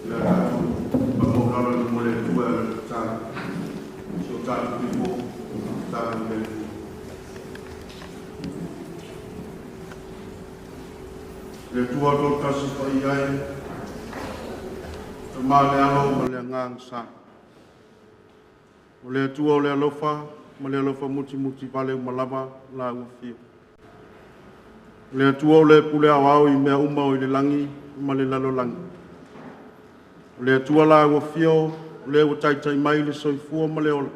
Le a tatou faamaualalo i luma o le Atua e ala i le tatalo i si o tatou ifo tatalo i le Atua. Le Atua Toatasi Paia e, Tama le Alo ma le Agaga Sa. O le Atua o le alofa ma le alofa mutimuti vale uma lava la ua fia. O le Atua o le pule aoao i mea uma o i le lagi ma le lalolagi. O le Atua la ua fia o le ua taitai mai le soifua ma le ola.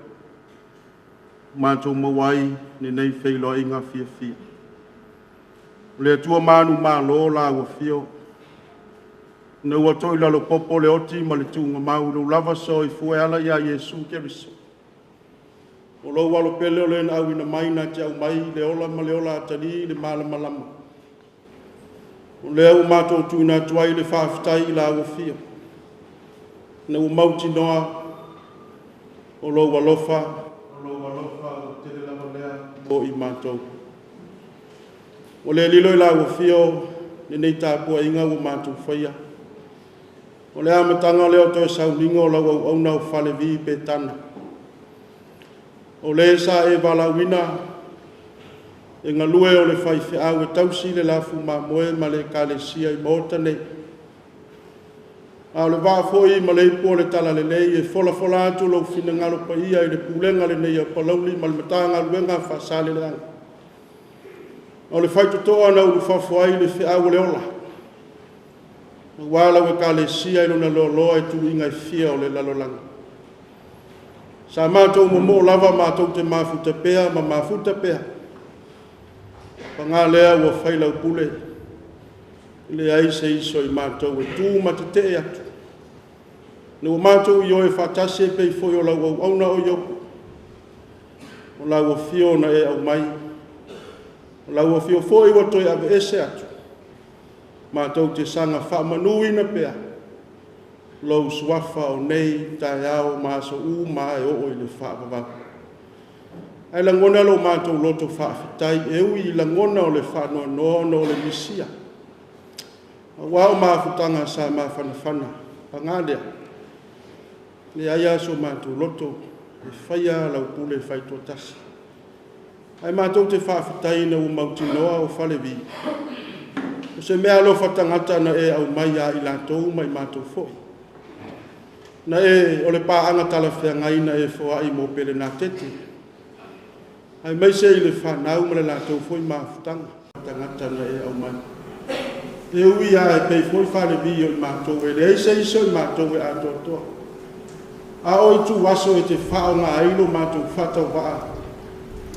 Matou maua ai lenei feiloaiga fiafia. O le Atua manumalo la ua afio, ina ua toilalo popo le oti ma le tuugamau i lou lava soifua e ala ia Iesu Keriso. O lou alo pele o le na auina mai na te aumai le ola ma le ola atalii i le malamalama. O lea ua matou tuuina atu ai le faafetai i la ua afio, ina ua mautinoa o lou alofa, o lou alofa ua tele lava lea mo i matou. Ua le lilo i la ua afio lenei tapuaiga ua matou faia. O le amataga lea o toe sauniga o lau auauna o Falevi Petana. O le sa e valaauina e galue o le faifeau e tausi le lafu mamoe ma le Ekalesia i Maota nei. A o le vaa foi ma le ipu o le talalelei e folafola atu lou finagalo paia i le pulega lenei a Palauli ma le Matagaluega a Faasaleleaga. O le faitotoa na ulufafo ai le feau o le ola, aua lau Ekalesia i lona loaloa i tuuiga e fia o le lalolagi. Sa matou momoo lava matou te mafuta pea ma mafuta pea. Paga lea ua fai lau pule, e leai se isi o i matou e tu ma tetee atu. Ina ua matou ioe faatasi e pei foi o lau auauna o Iopo, o lau afio na e aumai, o lau afio foi ua toe aveese atu, matou te saga faamanuina pea lou suafa o nei, taeao ma aso uma e oo i le faavavau. Ae lagona lo matou loto faafetai e ui i lagona o le faanoanoa ona o le misia, aua o mafutaga sa mafanafana, paga lea, leai lava so matou loto e faia lau pule faitoatasi. Ae matou te faafetai ina ua mautinoa o Falevi, o se meaalofa tagata na e aumai ia i latou ma i matou foi. Na e, o le paaga talafeagai na e foai mo Pelenatete, aemaise i le fanau ma le latou foi mafutaga. Tagata na e aumai. E ui lava e pei foi Falevi o i matou, e leai se isi o i matou e atoatoa. A o ituaso e te faaaoga ai lo matou faatauvaa,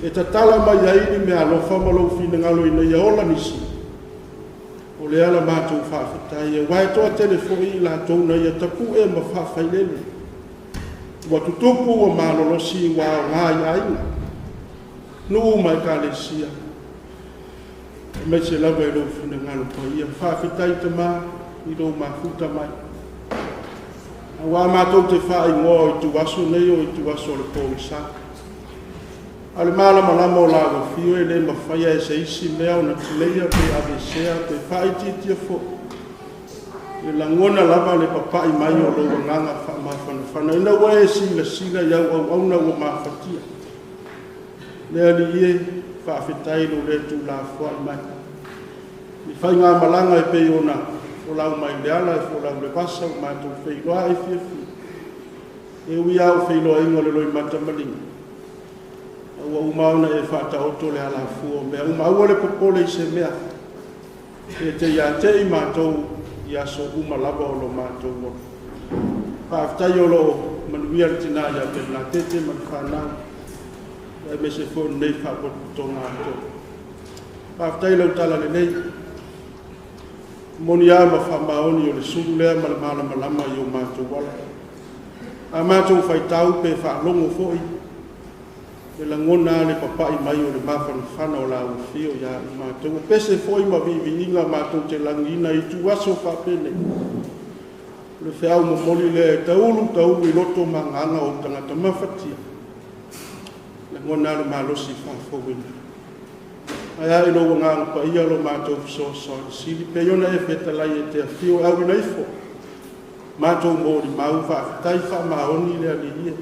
e tatala mai ai ni meaalofa ma lou finagalo ina ia ola nisi. O lea la matou faafetai, aua e toatele foi i latou na ia tapue ma faafailele. Ua tutupu ua malolosi ua aoga i aiga, nuu ma ekalesia, aemaise lava i lou finagalo paia. Faafetai Tama i lou mafuta mai. Aua matou te faaigoa o ituaso nei o ituaso o le pogisa. A o le malamalama o la ua afio e le mafaia e se isi mea ona tineia pe aveesea pe faaitiitia foi. E lagona lava le papai mai o lou agaga faamafanafana ina ua e silasila i au auauna ua mafatia. Le Alii e, faafetai lou le tuulafoai mai. I faigamalaga e pei ona folau mai le ala e folau i le vasa ua matou feiloai fiafia. E ui lava o feiloaiga o le loimata maligi, a ua uma ona e faataoto le alafua o mea uma. Aua le popole i se mea, e te ia te i matou i aso uma lava o lo matou ola. Faafetai o lo o manuia le tina ia Pelenatete ma le fanau, aemaise foi o lenei faapotopotoga atoa. Faafetai lau talalelei, moni lava ma faamaoni o le sulu lea ma le malamalama i o matou ala. A matou faitau pe faalogo foi, e lagona lava le papai mai o le mafanafana o la ua afio ia i matou. O pese foi ma viiviiga matou te lagiina i ituaso faapenei. O le feau momoli lea e taulu taulu i loto ma agaga o tagata mafatia. Lagona lava le malosi faafouina. Ae a i lou agaga paia lo matou fesoasoani sili, pei ona e fetalai e te afio e auina ifo Matou molimau faafetai faamaoni le Alii e.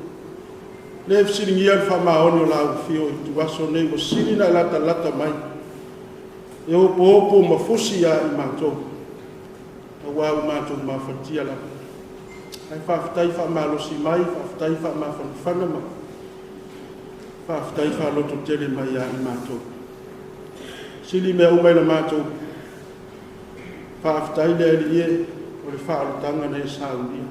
Le fesiligia le faamaoni o lau afio i ituaso nei ua sili ona e latalata mai e opoopo ma fusi ia i matou, aua ua matou mafatia lava. Ae faafetai faamalosi mai, faafetai faamafanafana mai, faafetai faalototele mai ia i matou. Sili mea uma i le matou faafetai le Alii e, o le faaolataga na e saunia.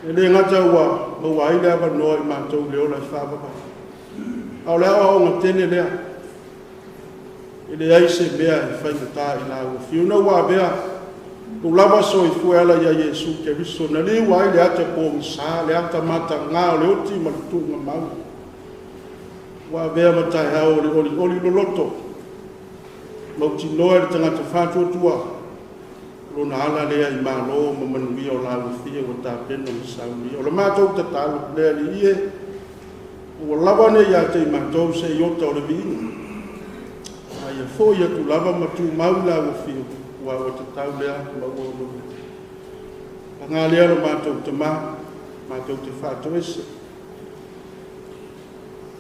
E le gata ua maua ai le avanoa i matou le ola e faavavau, a o le aoaoga tele lea. E leai se mea e faigata i lau afio, ina ua avea lou lava soifua e ala ia Iesu Keriso, na liua ai le ata pogisa, le ata mataga o le oti ma le tuugamau. Ua avea ma taeao o le olioli loloto, mautinoa e le tagata faatuatua, lona ala lea i malo ma manuia o lau afio ua tapena ma saunia. O le matou tatalo, le Alii e, ua lava nei ia te i matou se iota o le viiga, a ia foi atu lava ma tumau i lau afio, ua ua tatau lea ma ua onoa. Paga lea lo matou Tamā, matou te faatoese,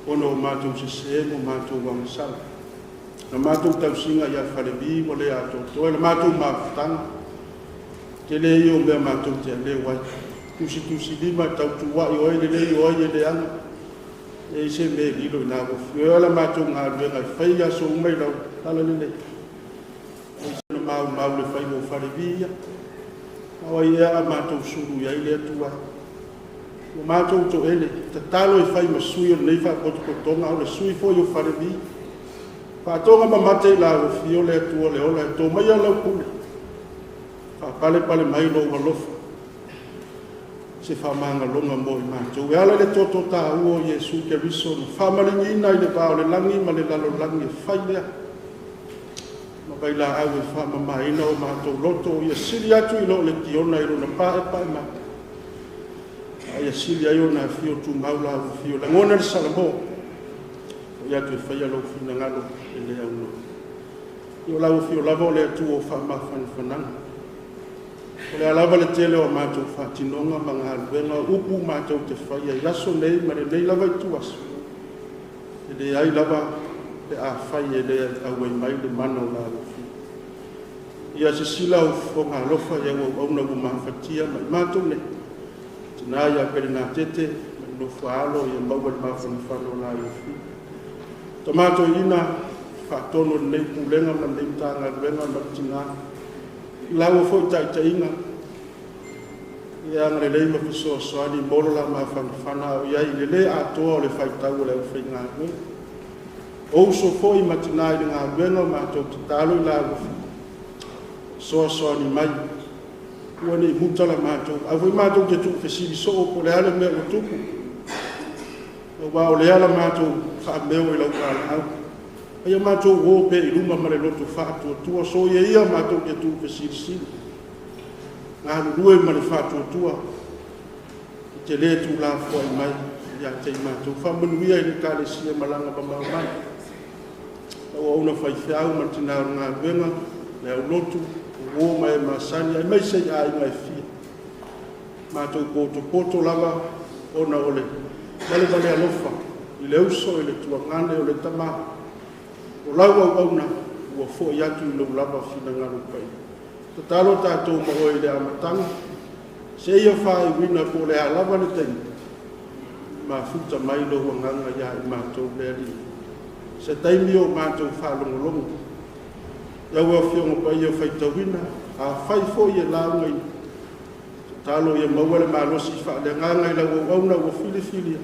ona o matou sesē ma matou agasala. Na matou tausiga ia Falevi ua le atoatoa, le matou mafutaga, tele ia o mea matou te aleu ai. Tusitusilima e tautuua'i o ai lelei o ai e leaga, e i se mea e lilo i lau afio. E la matou galuega e fai i aso uma i lau talalelei, e i se maumau le faiva o Falevi ia. A o ai ea a matou sulu i ai le Atua. Ua matou toele, tatalo e fai ma sui o lenei faapotopotoga, o le sui foi o Falevi. Faatoga mamate i lau afio le Atua le ola, e tō maia lau pule, faapalepale mai lou alofa, se faamagaloga mo i matou. E ala i le toto tāua o Iesu Keriso, na faamaligiina i le va o le lagi ma le lalolagi, e fai lea ma vailaau e faamamaina o matou loto, ia sili atu i lo le kiona i lona paepae mai, a ia sili ai ona afio tumau lau afio. Lagona le Salamo, o ia atu e faia lou finagalo e le aunoa. O lau afio lava o le Atua o faamafanafanaga. O le a lava le tele o matou faatinoga ma galuega o upu matou te faia i aso nei ma lenei lava ituaso, e leai lava pe afai e le auai mai le mana o lau afio. Ia sisila au fofoga alofa i au auauna ua mafatia ma i matou nei, tina ia Pelenatete ma le nofo a alo, ia maua le mafanafana o lau afio. Tama toeaina faatonu o lenei pulega ma lenei Matagaluega ma le tina, i lau foi taitaiga, ia agalelei ma fesoasoani mo lo la mafanafana a o i ai i le lē atoa o le faitau o le aufaigaluega. O uso foi ma tina i le galuega, o matou tatalo i lau fesoasoani mai, ua nei muta la matou, au foi matou te tuufesili soo po o le a le mea ua tupu, aua o lea la matou faameo i lau valaau. Aia matou o pea i luma ma le loto faatuatua, soia ia matou te tuufesilisili, galulue ma le faatuatua, e te lē tulafoai mai ia te i matou. Faamanuia i le Ekalesia malaga mamao mai, lau auauna faifeau ma le tina o le galuega, le aulotu, o uo ma e masani, aemaise i aiga e fia. Matou potopoto lava ona o le valevale alofa i le uso i le tuagane o le tama, o lau auauna ua foi atu i lou lava finagalo paia. Tatalo tatou ma oe i le amataga seia faaiuina, po o le a lava le taimi, mafuta mai lou agaga ia i matou le Alii. Se taimi o matou faalogologo, lau afioga paia faitauina, afai foi e laugaina, tatalo ia maua le malosi faaleagaga i lau auauna ua filifilia.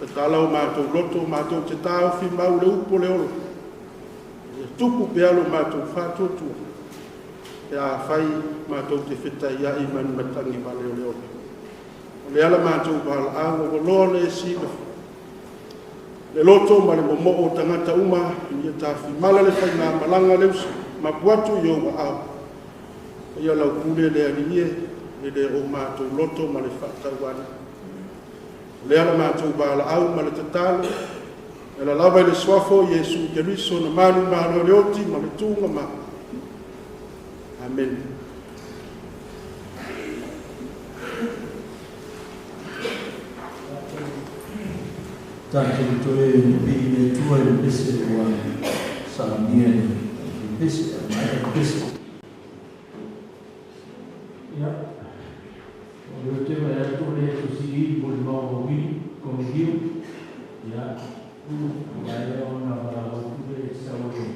Tatala o matou loto, matou te taofi mau le upu o le ola, ia tupu pea lo matou faatuatua, pe afai matou te fetaiai ma ni matagi vale o le ola. O le ala matou valaau, ua loa ona e silafia le loto ma le momoo o tagata uma, ia tafimala le faigamalaga le uso, mapu atu i ou aao. Ia lau pule le Alii e, e le o matou loto ma le faatauana. O le ala matou valaau ma le tatalo, e ala lava i le suafa o Iesu Keriso na manumalo i le oti ma le tuugamau. Amene. Tatou toe pipii i le Atua i le pese ua salagia e le pese, a maea le pese. Ia, o lea ou te vaai atu o lea e tusi i molimau a Uili Koneliu. Ia, ua maea ona valaau atu le e sau e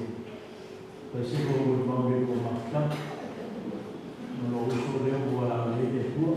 fai se molimau i le mafutaga. O lou uso lea ua valaau i ai le Atua.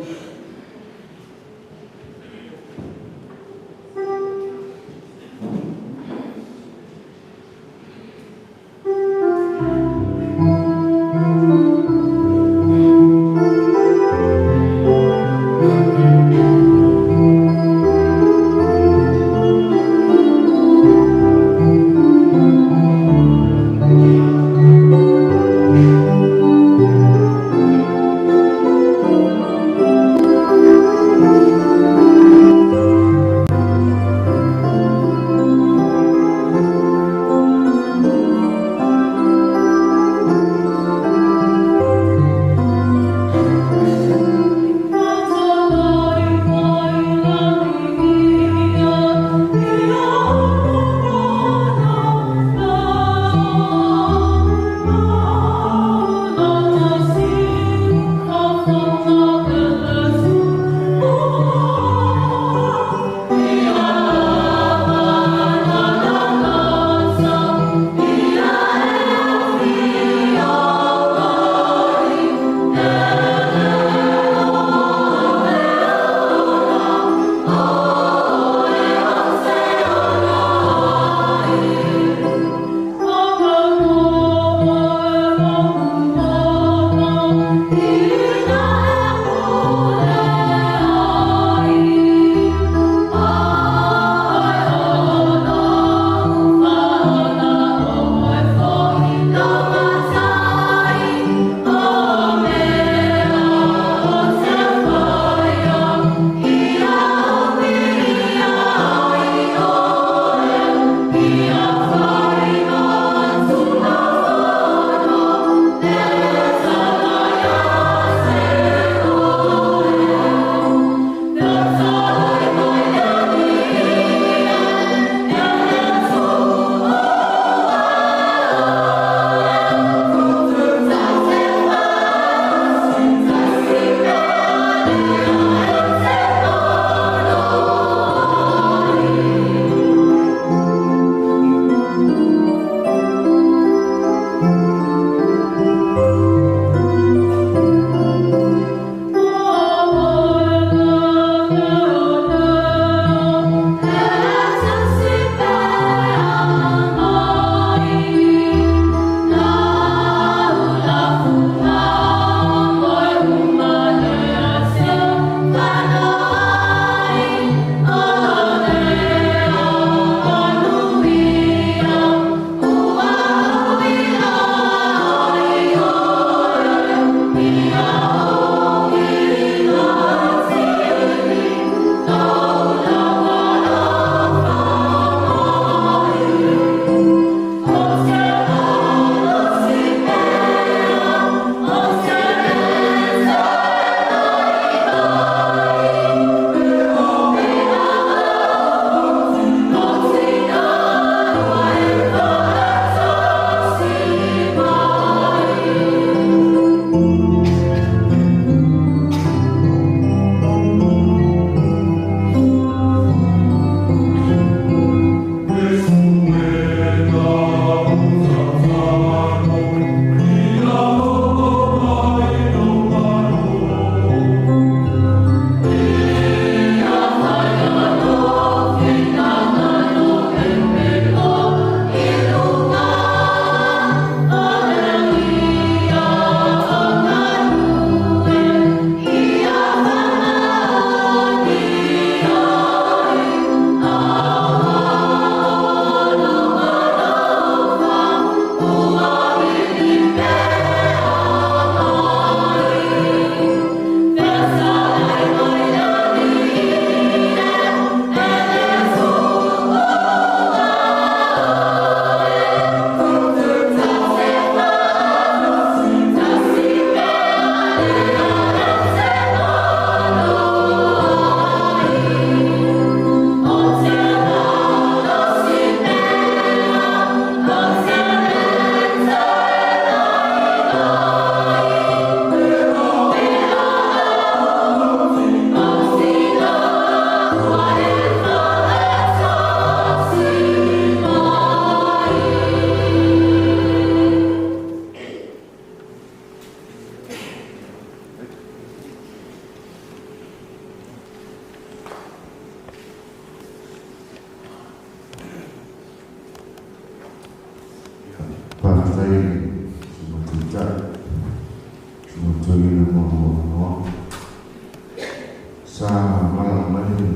Sa malaga mai le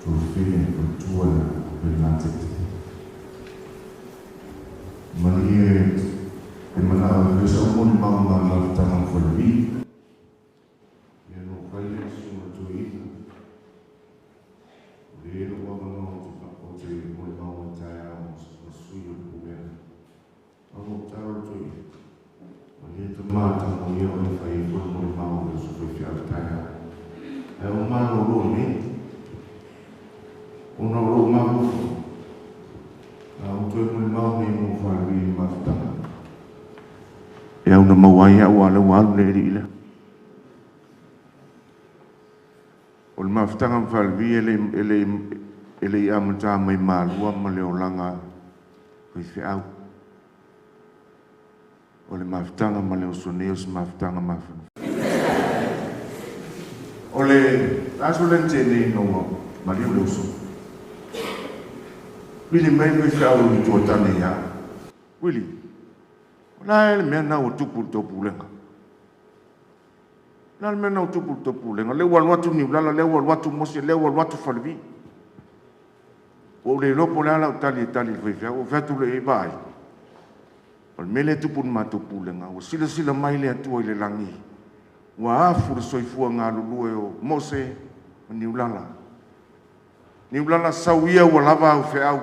tuafafine faletua ia Pelenatete. Malie e manao e fai sau molimau ma le mafutaga ma Falevi. Ia na ou fai lea i le susuga i le toeaina, o lea e i ai lou avanoa ou te ou te molimau ai taeao ma sui o le Pulega. Ae na ou tatalo i le toeaina, malie tama tago ia oe e fai ai foi le molimau a le uso faifeau i le taeao. Ae ua malolo nei, ona o lou mafaufau, a ou toe molimau nei mo Falevi i le mafutaga, e au na maua ai au, a o lea ua alu le alii lea. O le mafutaga ma Falevi e le, e le, e le i amata mai malua ma le olaga faifeau. O le mafutaga ma le uso nei o se mafutaga mafanafana. O le aso lea na tea nei ina ua maliu le uso, vili mai le faifeau i le tuatane ia au. Wili, o le a ea le mea lena ua tupu i le tou pulega? O le a le mea lena ua tupu i le tou pulega? Lea ua alu atu Niulala, lea ua alu atu Mose, lea ua alu atu Falevi. Ua ou le iloa po o le a lau tali e tali i le faifeau. Ou fai atu loa i ai, vaai, o le mea lea e tupu i le matou pulega, ua silasila mai le Atua i le lagi, ua afu le soifua galulue o Mose ma Niulala. Niulala, sau ia ua lava au feau.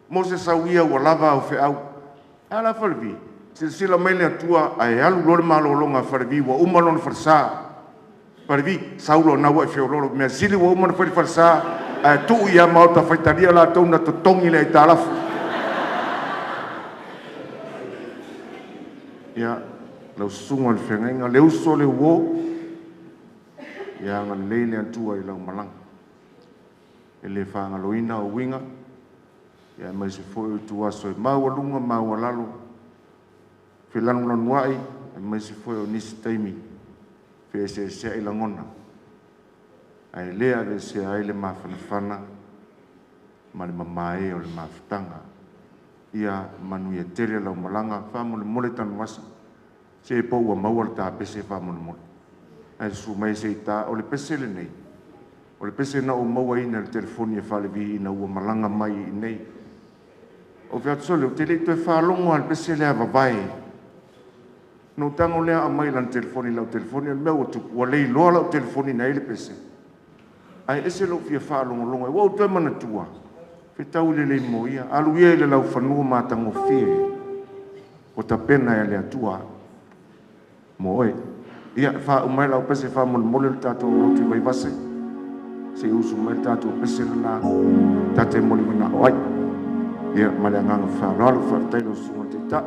Mose, sau ia ua lava au feau. Ae a la Falevi? Silasila mai le Atua ae alu loa le malologa a Falevi ua uma lona falesa. Falevi, sau loa o lena ua e feoloolo. Mea sili ua uma ona fai le falesa ae tuu ia Maota Faitalia latou na totogi le aitalafu. Ia, lau susuga i le feagaiga, le uso le uo, ia agalelei le Atua i lau malaga. E le faagaloina au uiga, ia aemaise foi o ituaso e maualuga maualalo, felanulanuai, aemaise foi o nisi taimi feeseeseai lagona, ae le aveesea ai le mafanafana ma le mamae o le mafutaga. Ia manuia tele lau malaga. Faamolemole Tanuvasa, se po ua maua le ta pese faamolemole. Ae susu mai se i ta. O le pese lenei, o le pese na ou mauaina i le telefoni a Falevi ina ua malaga mai i inei. Ou fai atu, sole, ou te le i toe faalogo lava i le pese lea vavae. Na ou tago lea aumai lana telefoni i lau telefoni, o le mea ua tupu, ua leiloa lau telefoni na i ai le pese, ae ese lou fia faalogologo. Ua ou toe manatua, fetau i le lei moia, alu ia i le laufanua matagofie, ua tapena e le Atua mo oe. Ia, faauma mai lau pese faamolemole le tatou lotu i Vaivase, se i usu mai le tatou pese lena, ta te molimana o ai. Ia, ma le agaga faaaloalo, faafetai lau susuga i le Taitai.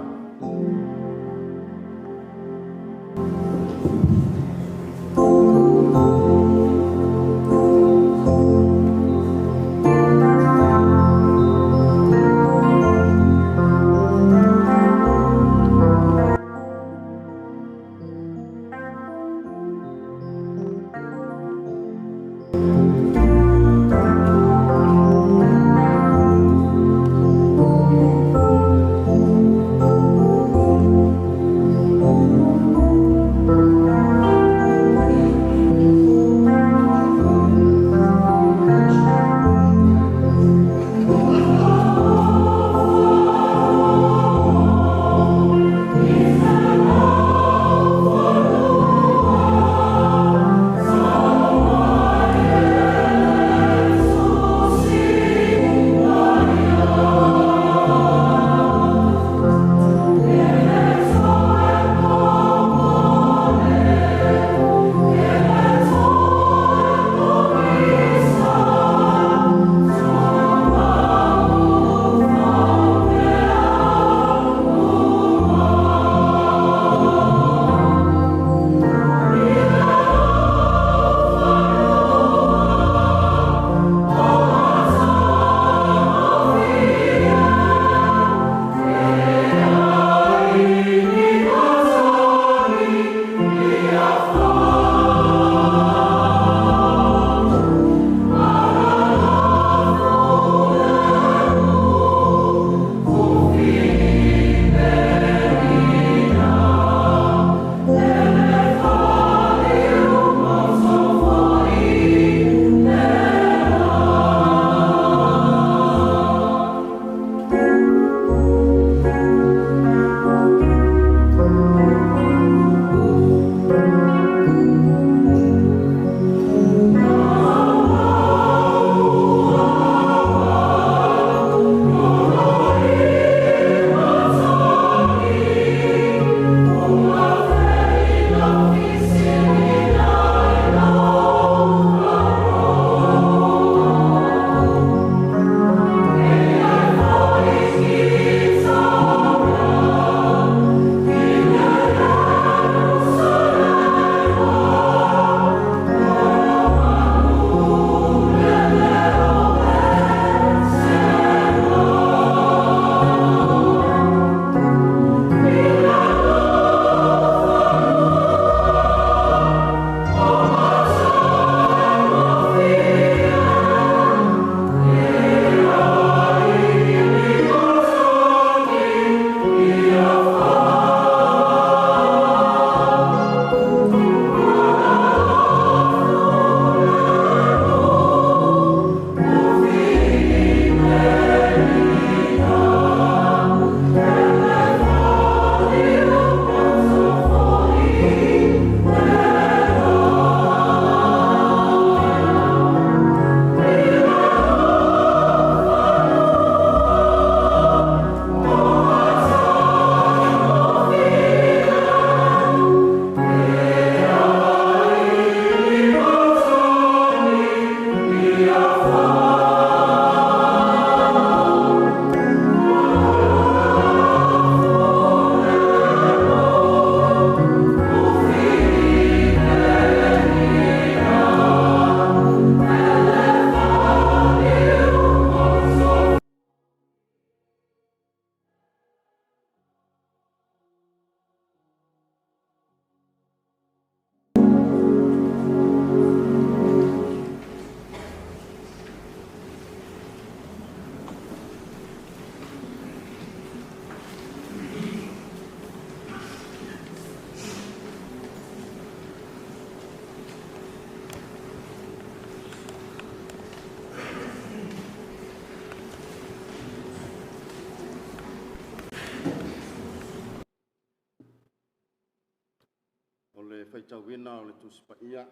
Faitauina o le Tusi Paia.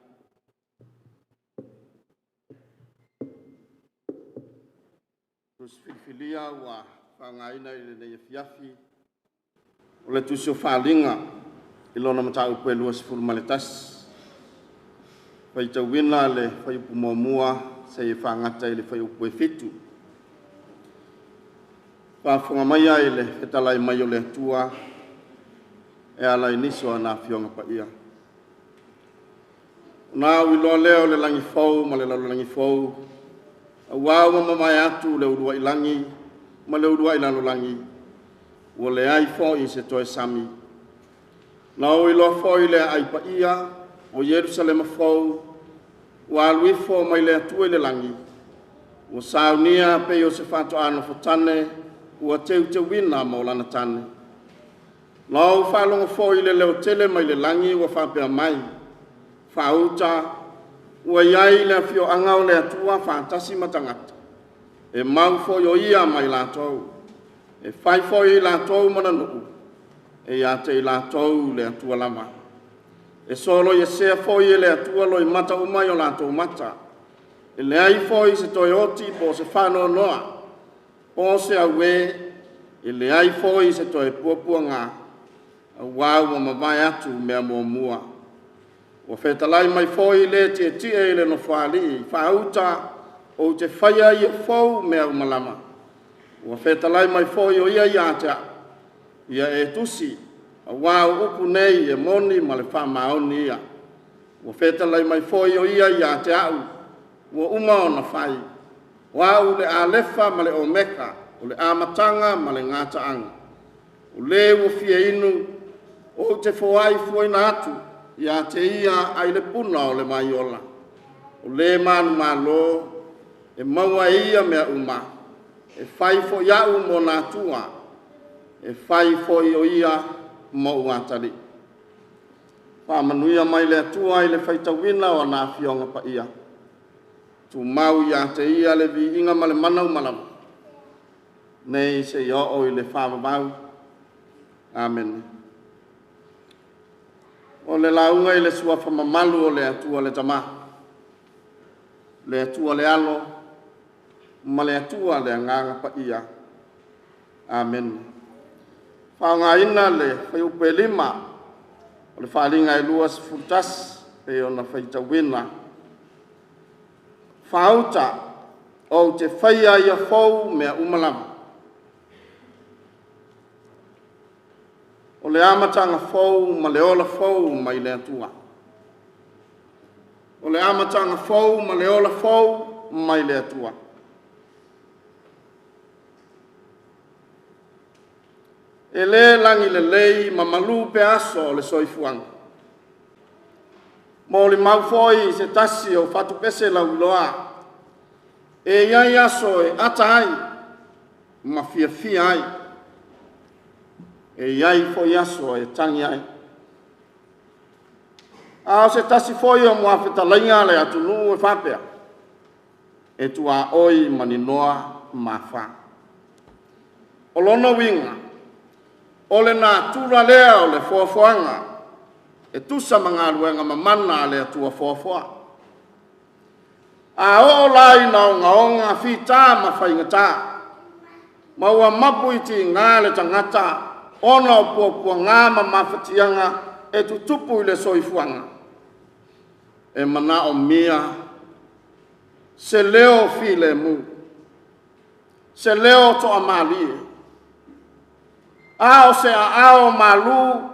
Tusi filifilia ua faaaogaina i lenei afiafi o le Tusi o Faaaliga i lona mataupu e 21. Faitauina le fuaiupu muamua seia faagata i le fuaiupu e 7. Faafofoga maia i le fetalai mai o le Atua e ala i nisi o ana Afioga Paia. Ona au iloa lea o le lagi fou ma le lalolagi fou, auā ua mavae atu le uluai lagi ma le uluai lalolagi, ua leai foi se toe sami. Na ou iloa foi le aai paia o Ierusalema fou, ua alu ifo mai le Atua i le lagi, ua saunia pei o se faatoa nofotane ua teuteuina mo lana tane. Na ou faalogo foi i le leo tele mai le lagi ua faapea mai, Faauta, ua i ai le afioaga o le Atua faatasi ma tagata, e mau foi o Ia ma i latou, e fai foi e i latou ma nuu, e ia te i latou le Atua lava. E soloiesea foi e le Atua loimata uma i o latou mata, e leai foi se toe oti po o se faanoanoa, po o se auē, e leai foi se toe puapuaga, auā ua mavae atu mea muamua. Ua fetalai mai foi le tietie i le Nofoalii, faauta ou te faia ia fou mea uma lava. Ua fetalai mai foi o ia ia te au, ia e tusi, auā o upu nei e moni ma le faamaoni ia. Ua fetalai mai foi o ia ia te au, ua uma ona fai. O au le Alefa ma le Omeka, o le amataga ma le gataaga. O le ua fia inu, ou te foai fuaina atu ia te ia ai le puna o le vai ola. O le manumalo, e maua e ia mea uma, e fai foi au ma ona Atua, e fai foi o ia ma ou atalii. Faamanuia mai le Atua i le faitauina o ana Afioga Paia. Tumau ia te ia le viiga ma le mana uma lava, nei seia oo i le faavavau. Amene. O le lauga i le suafa mamalu o le Atua le Tama, le Atua le Alo, ma le Atua le Agaga Paia. Amene. Faaaogaina le fuaiupu e 5 o le Faaaliga e 21 pei ona faitauina. Faauta, ou te faia ia fou mea uma lava. O le amataga fou ma le ola fou mai le Atua. O le amataga fou ma le ola fou mai le Atua. E le lagi lelei ma malū pea aso o le soifuaga. Molimau foi se tasi o fatupese lauiloa, e i ai aso e ata ai ma fiafia ai, e i ai foi aso e tagi ai. A o se tasi foi o muafetalaiga a le atunuu e faapea, e tuaoi ma ni noa mafa. O lona uiga, o le natura lea o le foafoaga e tusa ma galuega mamana a le Atua foafoa. A oo la ina ogaoga fita ma faigata, ma ua mapu i tiga le tagata ona o puapuaga ma mafatiaga e tutupu i le soifuaga, e manaomia se leo filemu, se leo toamalie, a o se aao malu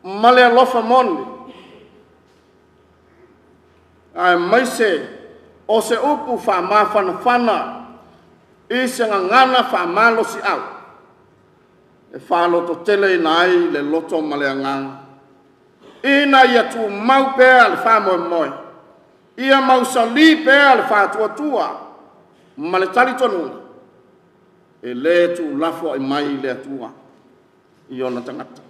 ma le alofa moni, aemaise o se upu faamafanafana i se gagana faamalosiau e faalototeleina ai le loto ma le agaga, ina ia tumau pea le faamoemoe, ia mausali pea le faatuatua ma le talitonuga, e le tuulafoai mai le Atua i ona tagata.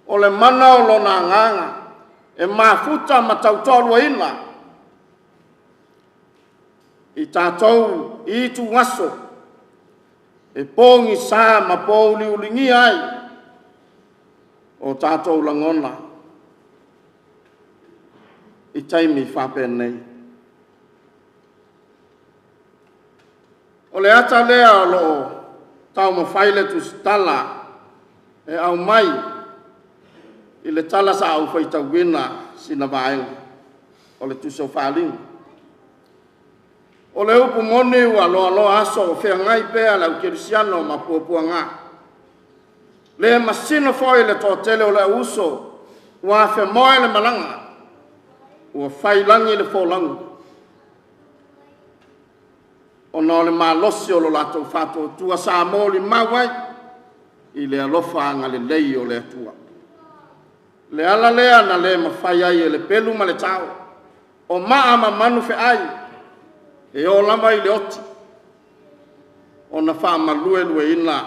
O le mana o lona agaga e mafuta ma tautoaluaina i tatou i ituaso e pogisa ma pouliuligia ai o tatou lagona. taimi faapenei. O le ata lea o loo taumafai le tusitala e aumai i le tala sa ou faitauina sina vaega o le tusi o Faaaliga. O le upu moni ua loaloa aso o feagai pea le aukerisiano ma puapuaga. Le masino foi le toatele o le auuso ua afemoe le malaga, ua fai lagi le folauga, ona o le malosi o lo latou faatuatua sa molimau ai i le alofa agalelei o le Atua. Le ala lea na le mafai ai e le pelu ma le tao, o maa ma manu feai, e oo lava i le oti, ona faamaluelueina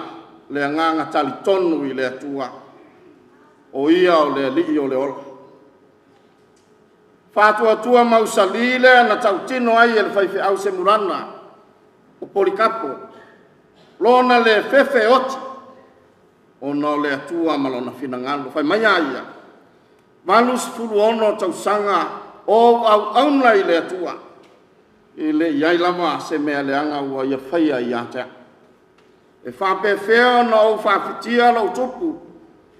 le agaga talitonu i le Atua, o Ia o le Alii o le ola. Faatuatua mausali lea na tautino ai e le faifeau semulana o Polikapo, lona le fefe e oti, ona o le Atua ma lona finagalo. Fai mai a ia, 86 tausaga o ou auauna i le Atua, e le i i ai lava se mea leaga ua ia faia ia te au. E faapefea ona ou faafitia lou tupu,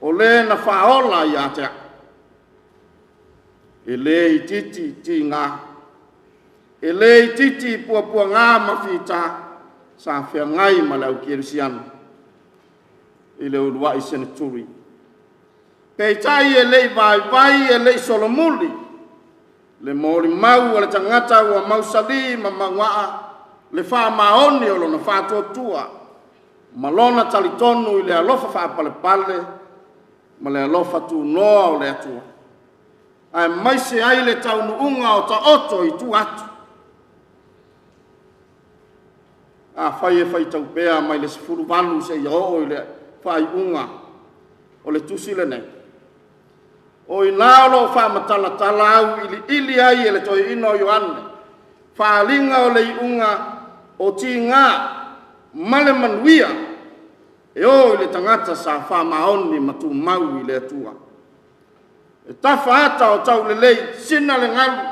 o le na faaola ia te au. E le itiiti tiga, e le itiiti puapuaga ma fita sa feagai ma le aukerisiano i le uluai seneturi. Peitai e le i vaivai e le i solomuli le molimau a le tagata ua mausali ma mauaa le faamaoni o lona faatuatua ma lona talitonu i le alofa faapalepale ma le alofa tunoa o le Atua, aemaise ai le taunuuga o taoto i tua atu. Afai e faitau pea mai le 18 seia oo i le faaiuga o le tusi lenei, o i ina o lo o faamatalatala auiliili ai e le toeaina o Ioane faaaliga o le iuga o tiga ma le manuia e o i le tagata sa faamaoni ma tumau i le Atua. E tafa ata o taulelei, sina le galu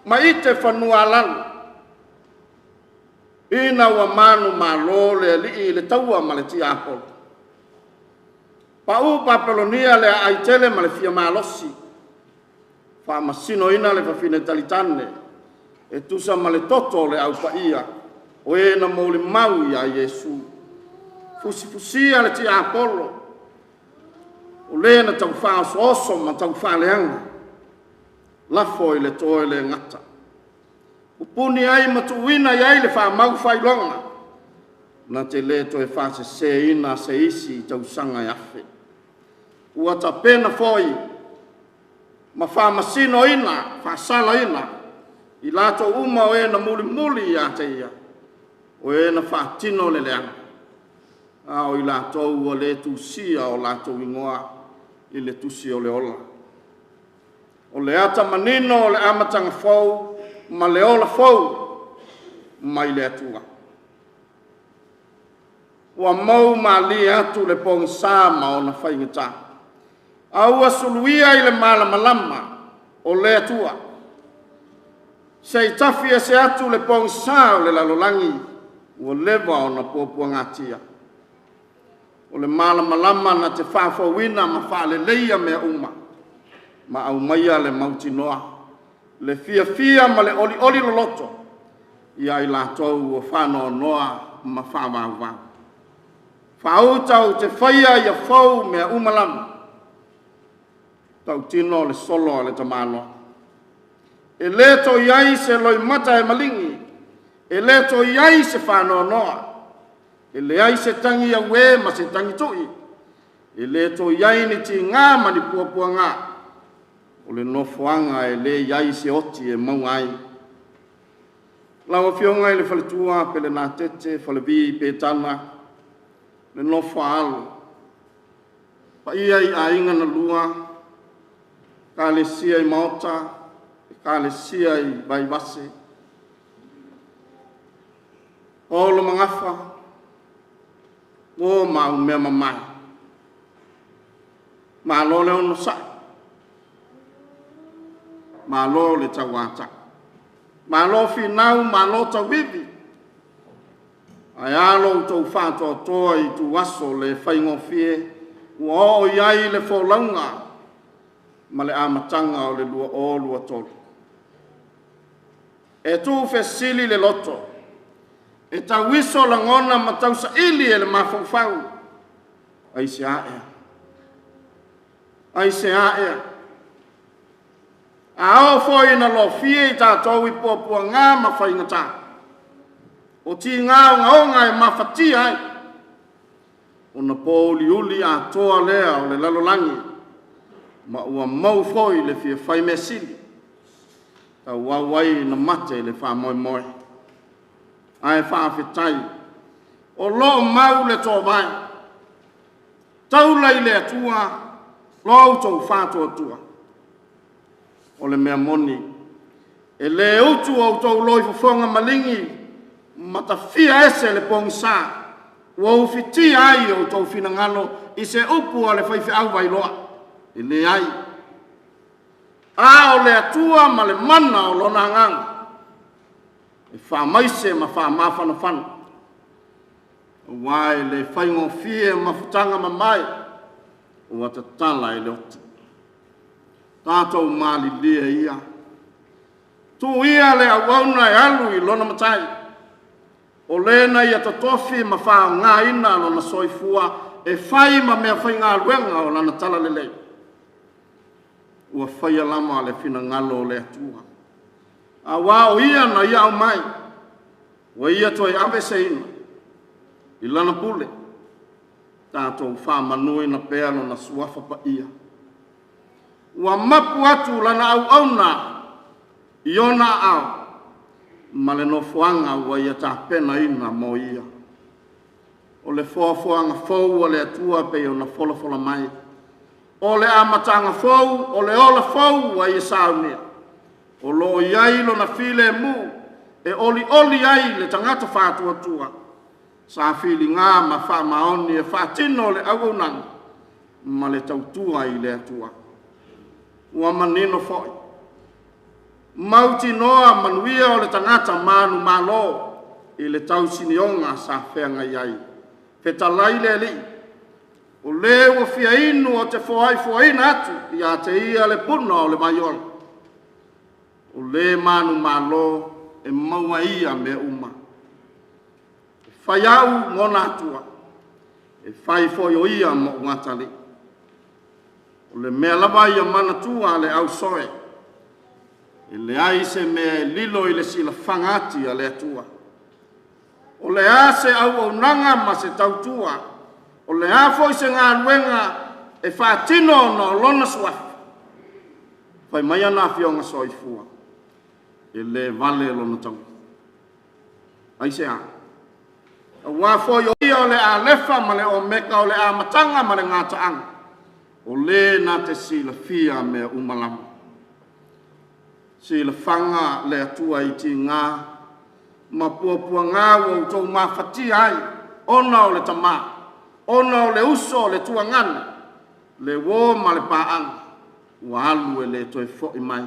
ma ite fanua alalo, ina ua manumalo le alii i le taua ma le tiapolo. Pau Papelonia le aai tele ma le fia malosi, faamasinoina le fafine talitane e tusa ma le toto o le au paia o e na molimau ia Iesu. Fusifusia le tiapolo, o le na taufaaosooso ma taufaaleaga, lafo i le toe le gata. Pupuni ai ma tuuina i ai le faamau faailoga, na te le toe faaseseina se isi i tausaga e afe. Ua tapena foi ma faamasinoina, faasalaina, i latou uma o e na mulimuli ia te ia, o e na faatino le leaga, a o i latou ua le tusia o latou igoa i le tusi o le ola. O le ata manino o le amataga fou ma le ola fou mai le Atua. Ua mou malie atu le pogisa ma ona faigata, a ua suluia i le malamalama o le Atua. Se i tafi ese atu le pogisa o le lalolagi ua leva ona puapuagatia. O le malamalama na te faafouina ma faaleleia mea uma, ma aumaia le mautinoa, le fiafia ma le olioli loloto ia i latou ua faanoanoa ma faavauvau. Faauta ou te faia ia fou mea uma lava, tautino le solo a le tamaloa. E le toe i ai se loimata e maligi, e le toe i ai se faanoanoa, e leai se tagi auē ma se tagi tui, e le toe i ai ni tiga ma ni puapuaga, o le nofoaga e le i ai se oti e maua ai. Lau Afioga i le faletua Pelenatete Falevi Petana, le nofo a alo, paia i aiga na lua, Ekalesia i Maota, Ekalesia i Vaivase, Olo ma Gafa, uo ma au mea mamae, malo le onosai. Malo le tauata'i. Malo finau, malo tauivi. Ae a lo outou faatoatoa i ituaso le faigofie ua oo i ai le folauga ma le amataga o le 2023. E tuufesili le loto, e tauiso lagona ma tausaili e le mafaufau. Aisea ea? Aisea ea? A oo foi ina lofie i tatou i puapuaga ma faigata, o tiga ogaoga e mafatia ai, ona pouliuli atoa lea o le lalolagi, ma ua mou foi le fia fai mea sili, tauau ai ina mate le faamoemoe. Ae faafetai, o lo o mau le toovae, taula i le Atua lo outou faatuatua. O le mea moni, e le utu outou loifofoga maligi ma tafia ese le pogisa, ua ufitia ai outou finagalo i se upu a le faifeau vailoa. E leai, a o le Atua ma le mana o lona agaga, e faamaise ma faamafanafana, aua e le faigofie mafutaga mamae ua tatala e le oti. Tatou malilie ia, tuu ia le auauna e alu i lona matai, o lena ia totofi ma faaaogaina lona soifua e fai ma mea faigaluega o lana talalelei. Ua faia lama le finagalo o le Atua, auā o ia na ia aumai, ua ia toe aveeseina i lana pule. Tatou faamanuina pea lona suafa paia. Ua mapu atu lana auauna i ona aao ma le nofoaga ua ia tapenaina mo ia. O le foafoaga fou a le Atua pei ona folafola mai. O le amataga fou, o le ola fou ua ia saunia. O lo o i ai lona filemu e olioli ai le tagata faatuatua. Sa filiga ma faamaoni e faatino le auaunaga ma le tautua i le Atua. Ua manino foi, mautinoa manuia o le tagata manumalo i le tausinioga sa feagai ai. Fetalai le Alii, o le ua fia inu o te foaifoaina atu ia te ia le puna o le vaiola. O le manumalo e maua ia mea uma. E fai au mona atua, e fai foi o ia mo'u atalii. O le mea lava ia manatua a le ausoe, e leai se mea e lilo i le silafaga ati a le Atua. O le a se auaunaga ma se tautua, o le a foi se galuega e faatino ona o lona suafa. Fai mai ana afioga soifua, e le vale lona taui. Aisea? Auā foi o ia o le Alefa ma le Omeka, o le amataga ma le gataaga, o le na te silafia mea uma lava. Silafaga le Atua i tiga ma puapuaga ua outou mafatia ai, ona o le tamā, ona o le uso o le tuagana, le uō ma le paaga, ua alu e le toe fo'i mai.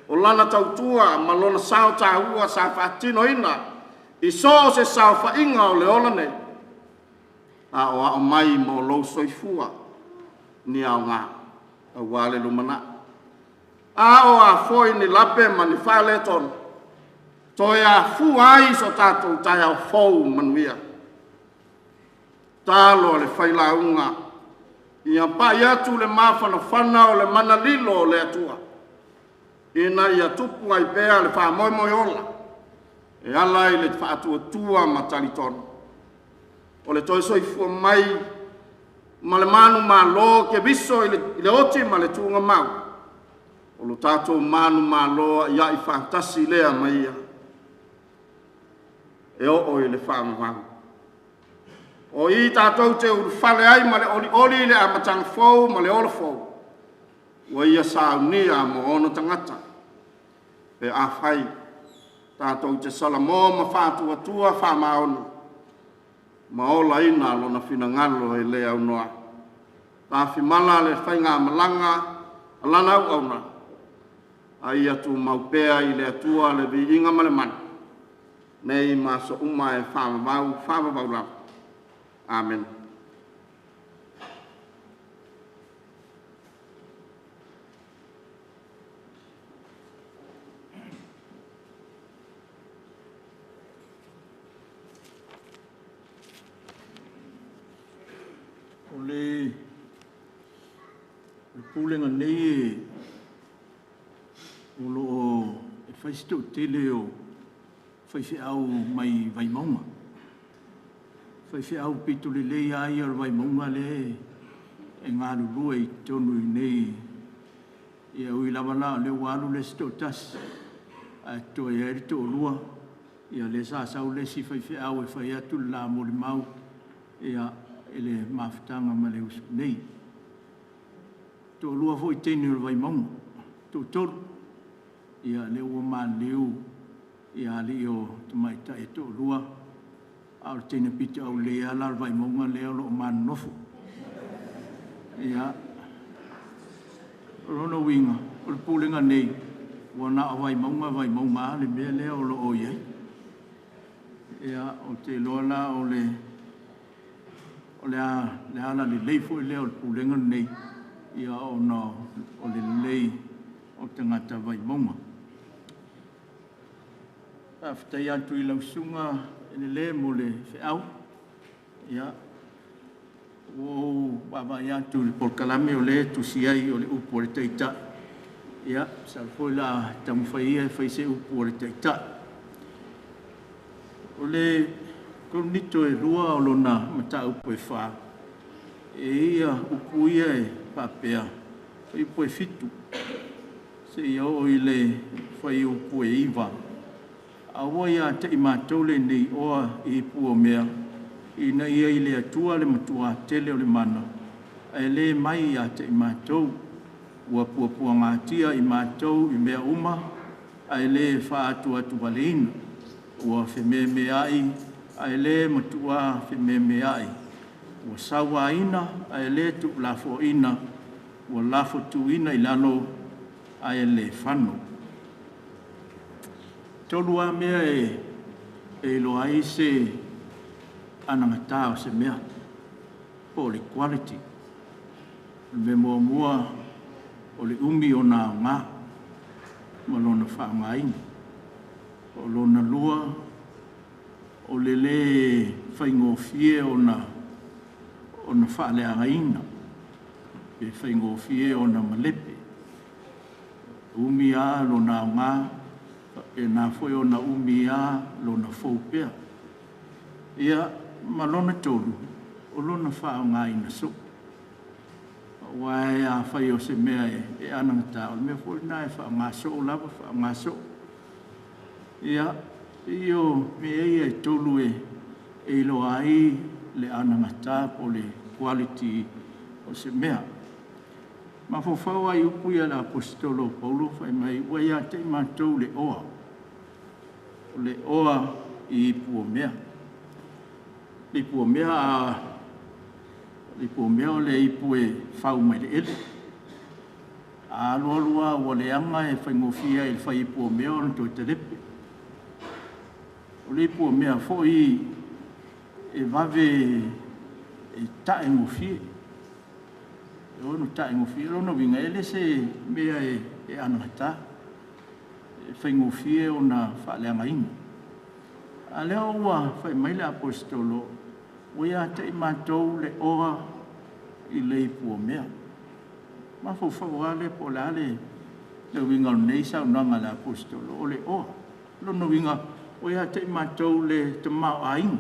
O lana tautua ma lona sao taua sa faatinoina i so o se saofaiga o le ola nei, aoao mai mo lou soifua ni aoga aua le lumanai. A o a foi ni lape ma ni faaletonu, toe afua ai so tatou taeao fou manuia. Talo a le failauga, ia pai atu le mafanafana o le mana lilo o le Atua, ina ia tupu ai pea le faamoemoe ola, e ala i le faatuatua ma talitonu. O le toe soifua mai ma le manumalo Keriso i le oti ma le tuugamau, o lo tatou manumalo a'ia'i faatasi lea ma ia, e oo i le faavavau. O i tatou te ulufale ai ma le olioli i le amataga fou ma le ola fou, ua ia saunia mo ona tagata. Pe afai tatou te salamo ma faatuatua faamaoni, ma olaina lona finagalo e le aunoa. Tafimala le faigamalaga a lana auauna, A ia tumau pea i le Atua le viiga ma le mana, nei ma aso uma e faavavau, faavavau lava. Amene. O le pulega nei o lo o e fai si toatele o faifeau mai Vaimauga. Faifeau pito lelei lava ia o le Vaimauga lea e galulue i totonu i inei. Ia e ui lava la o lea ua alu le isi toatasi ae totoe ai le toalua, ia lea sa sau le isi faifeau e fai atu le la molimau i le mafutaga ma le uso nei. E toalua foi teine o le Vaimauga, toatolu, ia lea ua maliliu alii o tamaitai e toalua, a o le teine pito aulelei lava la o le Vaimauga lea o lo o ma nonofo. Ia, o lona uiga, o le pulega nei, ua na o Vaimauga, Vaimauga lava le mea lea o lo o i ai. Ia, ou te iloa la o le ala lelei foi lea o le pulega lenei, ona o le lelei o tagata Vaimauga. Faafetai atu i lau Susuga Enele mo le feau. Ia, ua ou vaavaai atu i le polokalame o lea e tusi ai o le upu a le Taitai, ia masalo foi o le a taumafai ia e fai se upu a le Taitai. O le Korinito 2 o lona mataupu e 4, e i ai upu ia e faapea, fuaiupu e 7 seia oo i le fuaiupu e 9, “A ua ia te i matou lenei oa i ipu o mea, ina ia i le Atua le matuā tele o le mana, ae le mai ia te i matou. Ua puapuagatia i matou i mea uma, ae le faaatuatuvaleina. Ua fememeai, ae le matuā fememeai. Ua sauaina, ae le tuulafoaina. Ua lafotuina i lalo, ae le fano.” E tolu lava mea e iloa ai se anagata o se mea po o le quality. O le mea muamua, o le umi ona aoga ma lona faaaogaina. O lona lua, o le lē faigofie ona faaleagaina pe faigofie ona malepe. E umi lava lona aoga, faapena foi ona umi lava lona fou pea. Ia, ma lona tolu, o lona faaaogaina soo. Aua afai o se mea e anagata, o le mea foi lena e faaaoga soo lava, faaaoga soo. Ia, pei o mea ia e tolu e iloa ai le anagata po o le quality o se mea. Mafaufau lava i upu ia a le Aposetolo o Paulo fai mai, “Ua ia te i matou le oa, o le oa i ipu o mea.” Le ipu o mea, le ipu o mea o le ipu e fau mai le ele. A alu alu lava ua leaga, e faigofie lava i le fai ipu o mea ona toe talepe. O le ipu o mea foi e vave e ta'egofie, e ono ta'egofie. O lona uiga, e le se mea e anagata, e faigofie ona faaleagaina. A o lea ua fai mai le Aposetolo, ua ia te i matou le oa i le ipu o mea. Mafaufau lava lea po o le a le uiga o lenei saunoaga a le Aposetolo, o le oa. O lona uiga, ua ia te i matou le tamaoaiga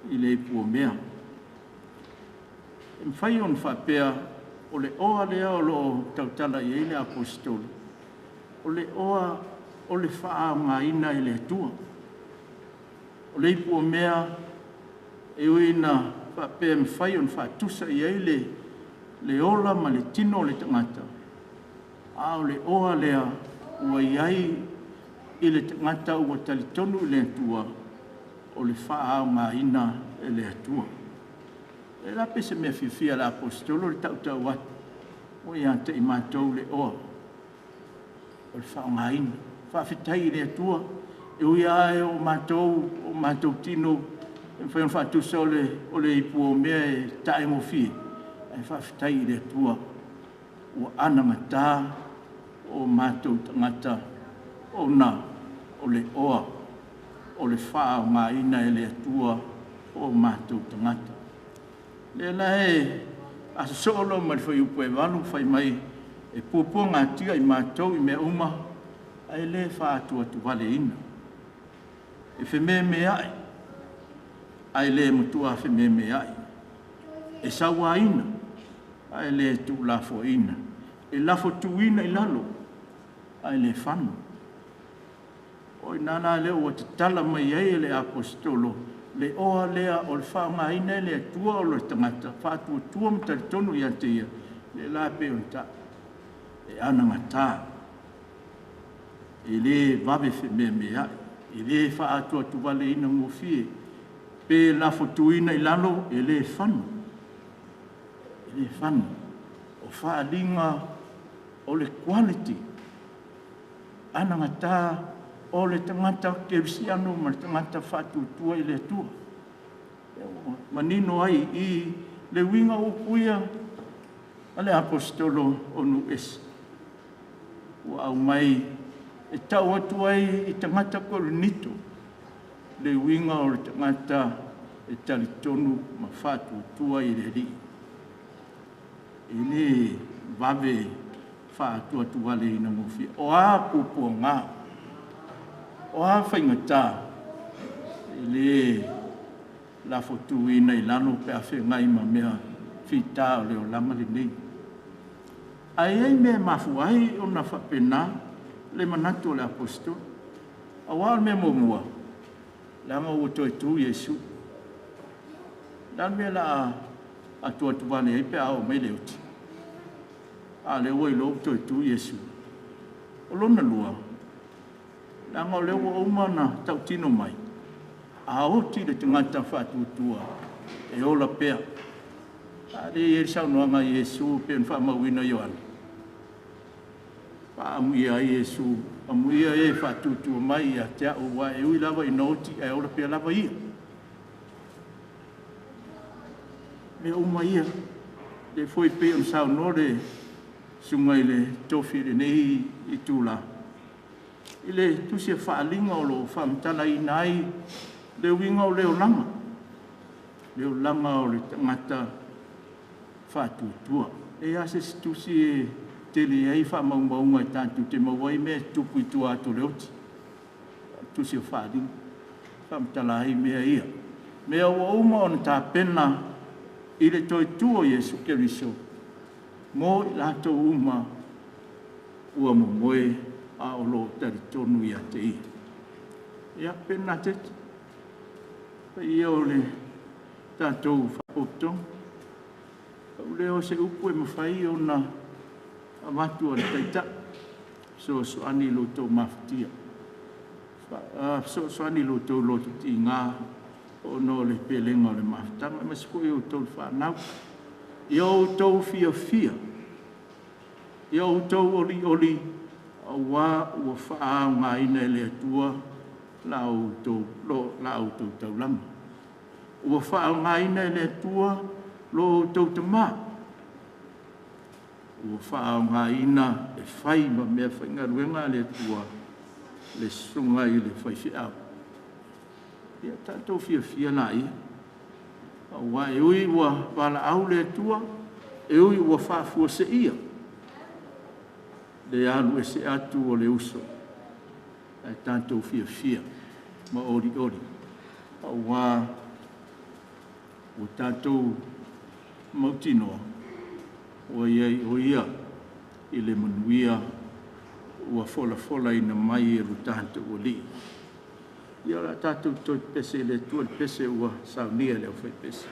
i le ipu o mea. E mafai ona faapea o le oa lea o lo o tautala i ai le Aposetolo, o le oa o le faaaogaina e le Atua. O le ipu o mea e ui ina faapea e mafai ona faatusa i ai le ola ma le tino o le tagata, a o le oa lea ua i ai i le tagata ua talitonu i le Atua, o le faaaogaina e le Atua. E le pe se mea fiafia i le Aposetolo le tautau atu, ua ia te i matou le oa. O le faaaogaina. Faafetai i le Atua, e ui lava e o matou, o matou tino, e mafai ona faatusa o le ipuomea e taegofie, ae faafetai i le Atua ua anagata o matou tagata ona o le oa o le faaaogaina e le Atua o matou tagata. Lea la e a sosoo loa ma le fuaiupu e 8 fai mai e puapuagatia i matou i mea uma ae le faaatuatuvaleina. E fememeai ae le matua fememeai. E sauaina ae le tuulafoaina. E lafotuina i lalo ae le fano. O i ina la lea ua tatala mai ai e le Aposetolo le oa lea o le faaaogaina e le Atua o le tagata faatuatua ma talitonu ia te Ia, lea la e pei ona tau, e anagata, e le vave fememeai, e le faaatuatuvaleina gofie, pe lafotuina i lalo, e le fano, e le fano. O faaaliga o le quality anagata o le tagata kerisiano ma le tagata faatuatua i le Atua. Ua manino ai i i le uiga o upu ia a le Aposetolo o Nuuese ua aumai e tau atu ai i tagata Korinito le uiga o le tagata e talitonu ma faatuatua i le Alii. E le vave faatuatualeina gofie. O a puapuaga, o a faigata, e le lafotuina i lalo pe a feagai ma mea fita o le olaga lenei. Ae i ai mea e mafua ai ona faapena le manatu o le Aposetolo. Aua o le mea muamua, leaga ua toe tu Iesu. O le a le mea o le a atuatuvale ai pe a oo mai le oti? A o lea ua iloa ua toe tu Iesu. O lona lua, leaga o lea ua uma ona tautino mai, a oti le tagata faatuatua, e ola pea. A lea e i ai le saunoaga a Iesu pei ona faamauina e Ioane, faaamuia ai Iesu, amuia e faatuatua mai ia te au, aua e ui lava ina oti ae ola pea lava ia. Mea uma ia, lea foi pei ona saunoa le susuga i le tofi i lenei itula, i le tusi o faaaliga o lo o faamatalaina ai le uiga o le olaga, le olaga o le tagata faatuatua. E leai lava se isi tusi e tele ai faamaumauga e tatou te maua ai mea e tutupu i tua atu o le oti, o le tusi o faaaliga, e faamatala ai mea ia. Mea ua uma ona tapena i le toe tu o Iesu Keriso mo i latou uma ua momoe a o lo o talitonu ia te Ia. Ia, Perinatete, paia o le tatou Faalapotopotoga, pau lea o se upu e mafai ona avatu a le Taitai, fesoasoani i lo outou mafatia, fesoasoani i lo outou loto tiga ona o le pelega o le mafutaga, aemaise foi o outou le fanau. Ia outou fiafia, ia outou olioli, aua ua faaaogaina e le Atua la outou taulaga. Ua faaaogaina e le Atua lo outou tama, ua faaaogaina e fai ma meafaigaluega a le Atua le susuga i le faifeau. Ia tatou fiafia laia, aua e ui ua valaau le Atua, e ui ua faafuaseia le alu ese atu o le uso, ae tatou fiafia ma olioli, aua ua tatou mautinoa ua i ai o Ia i le manuia ua folafolaina mai e lo tatou Alii. Ia o le a tatou toe pepese i le Atua i le pese ua saunia e le aufaipese.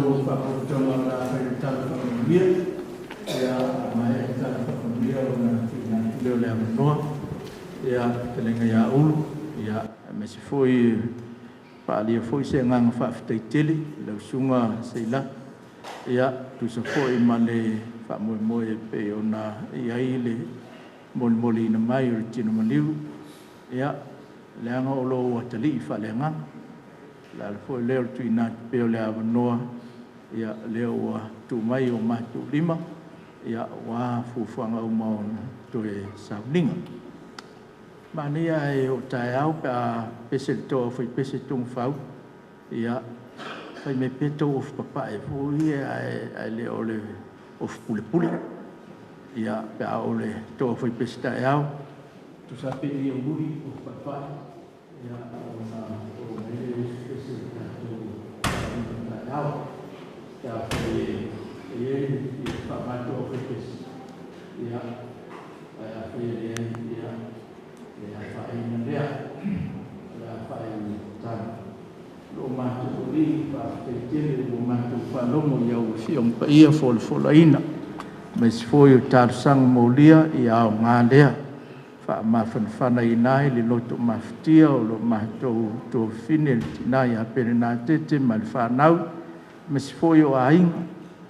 matou faapotopotoga o le a fai le tala faamanuia. Ia, a maea le tala faamanuia ona tuuina atu lea o le avanoa ia fetalaiga ia Ulu, ia aemaise foi faaalia foi se agaga faafetai tele i lau Susuga Seila, ia tusa foi ma le faamoemoe e pei ona i ai le molimoliina mai o le tino maliu, ia leaga o lou atalii faaleagaga. O le ala foi lea o le tuuina atu pea o le avanoa, ia lea ua tuu mai i o matou lima, ia aua fuafuaga uma o toe sauniga. Manaia ae oo taeao pe a pese le toa o faipese Togafau, ia fai mai pea tou ofi papae foi ia ae le o le ofi pulepule. Ia pe a oo i le toa o faipese taeao, tusa pe i e uli ofi paepae, ia ona oo mai lea o isi pese i le tatou sauniga taeao. Pe a fai e i ai le fia faaaoga toa o faipese, ia ae afai e leai, ia le afaina lea, o le a faaiutala. Lo matou Alii, faafetai tele ua matou faalogo i au Afioga Paia folafolaina, aemaise foi o talosaga molia ia aoga lea faamafanafanaina ai le loto mafatia o lo matou tuafafine le tina ia Pelenatete ma le fanau, aemaise foi o aiga,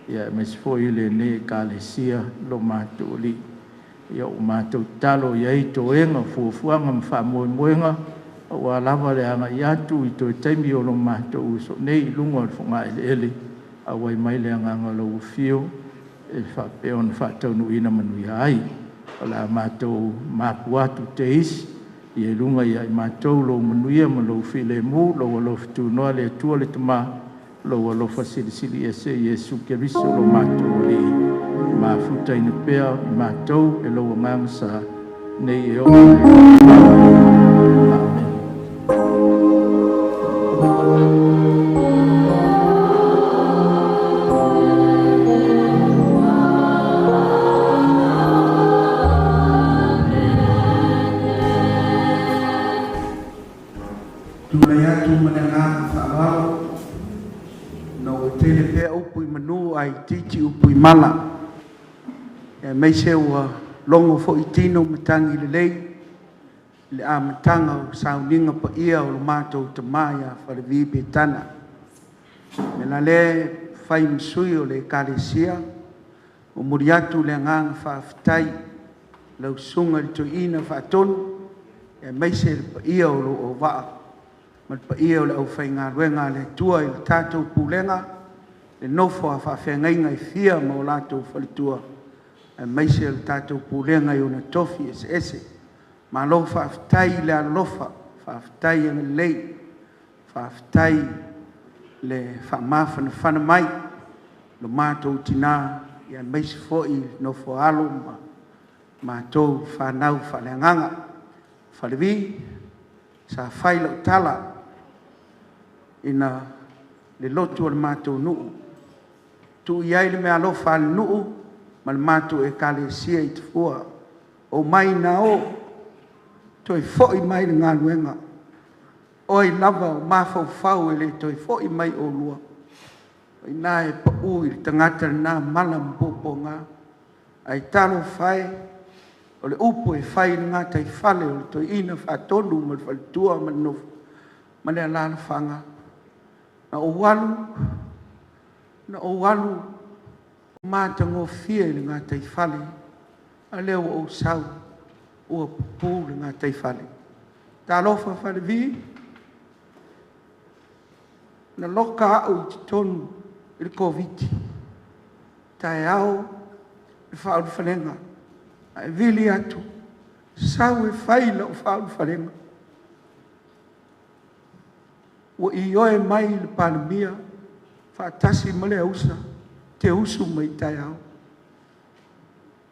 aemaise foi lenei Ekalesia. Lo matou Alii, ia ua matou tatalo e i ai toega o fuafuaga ma faamoemoega aua lava le agai atu i toe taimi o lo matou uso nei i luga o le fogaeleele, auai mai le agaga o lau afio e faapea ona faataunuuina manuia ai. O le a matou mapu atu teisi ia i luga ia i matou lou manuia ma lou filemu, lou alofa tunoa le Atua le Tama, lou alofa silisili ese Iesu Keriso lo matou Alii, mafutaina pea i matou e lou agaga sa nei e oo. Amen. Tulai atu ma le agaga faaaloalo, ona ua tele pea upu i manu ae itiiti upu i mala, aemaise ua logo foi tino matagi lelei i le amataga o sauniga paia o le matou tama ia Falevi Petana. O le mea la lea e fai ma sui o le Ekalesia, momoli atu le agaga faafetai i lau Susuga i le Toeaina Faatonu aemaise le paia o lou auvaa ma le paia o le aufaigaluega a le Atua i le tatou pulega, le nofo a faafeagaiga e fia ma o latou faletua, aemaise o le tatou pulega i ona tofi eseese. Malo faafetai le alolofa, faafetai agalelei, faafetai le faamafanafana mai i lo matou tina aemaise foi le nofo a alo ma matou fanau faaleagaga. Falevi, sa fai lau tala ina le lotu o le matou nuu, tuu i ai le meaalofa a le nuu ma le matou Ekalesia i Tafua, omai ina o, toe foi mai le galuega. O ai lava o mafaufau e le toe foi mai oulua, o i ina e pau i le tagata lena mala ma puapuaga. Ae talofa e, o le upu e fai i le gataifale o le Toeaina Faatonu ma le faletua ma le nofo ma le alaalafaga, na ou alu, na ou alu matagofie le gataifale, a o lea ua ou sau ua pupu le gataifale. Talofa Falevi, na loka au i totonu i le Koviti, taeao le faaulufalega, ae vili atu, sau e fai lau faaulufalega. Ua ioe mai le Palemia faatasi ma le ausa, e te usu mai taeao.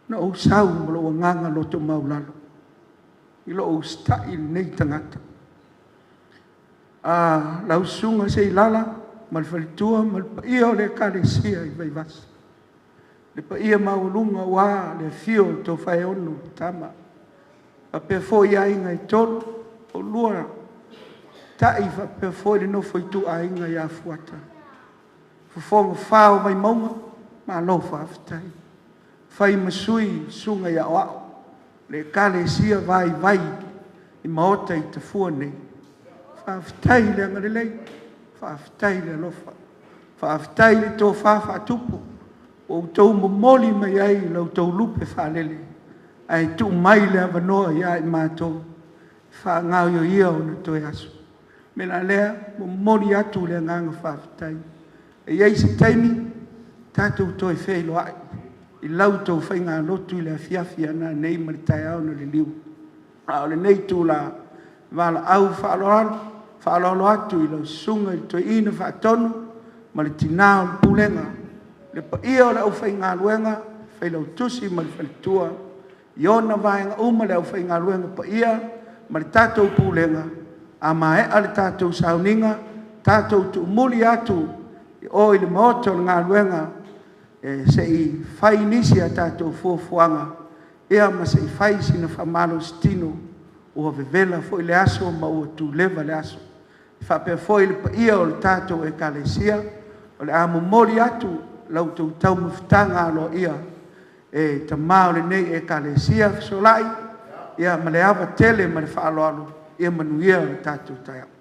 Na ou sau ma lou agaga loto maualalo i lou usitai i lenei tagata. Lau Susuga Seilala ma le faletua ma le paia o le Ekalesia i Vaivase, le paia maualuga aua le afio o Tofaeono Tama, faapea foi aiga e tolu, oulua Ta'i faapea foi le nofo a ituaiga ia Fuata. Fofoga o Vaimauga, malo faafetai. Fai ma sui susuga i aoao, le ekalesia vaivai i maota i Tafua nei, faafetai le agalelei, faafetai le alofa, faafetai le tofa faatupu ua outou momoli mai ai la outou lupe faalele, ae tuu mai le avanoa ia i matou e faagaoioia ona toe aso. O le mea la lea, e momoli atu le agaga faafetai. E i ai se taimi tatou toe feiloai i la outou faigalotu i le afiafi a nanei ma le taeao na liliu. A o lenei itula, e valaau faaaloalo atu i lau Susuga i le Toeaina Faatonu ma le Tina o le Pulega, le paia o le aufaigaluega, Failautusi ma le Faletua i ona vaega uma, le aufaigaluega paia ma le tatou Pulega, a maea le tatou sauniga, tatou tuumuli atu i o i le maota o le galuega se i fai nisi a tatou fuafuaga ma se i fai sina faamalositino, ua vevela foi le aso ma ua tuleva le aso. E faapea foi le paia o le tatou Ekalesia, o le a momoli atu la outou taumafataga aloaia e tama o lenei Ekalesia Fesolai ma le ava tele ma le faaaloalo. Ia manuia le tatou taeao.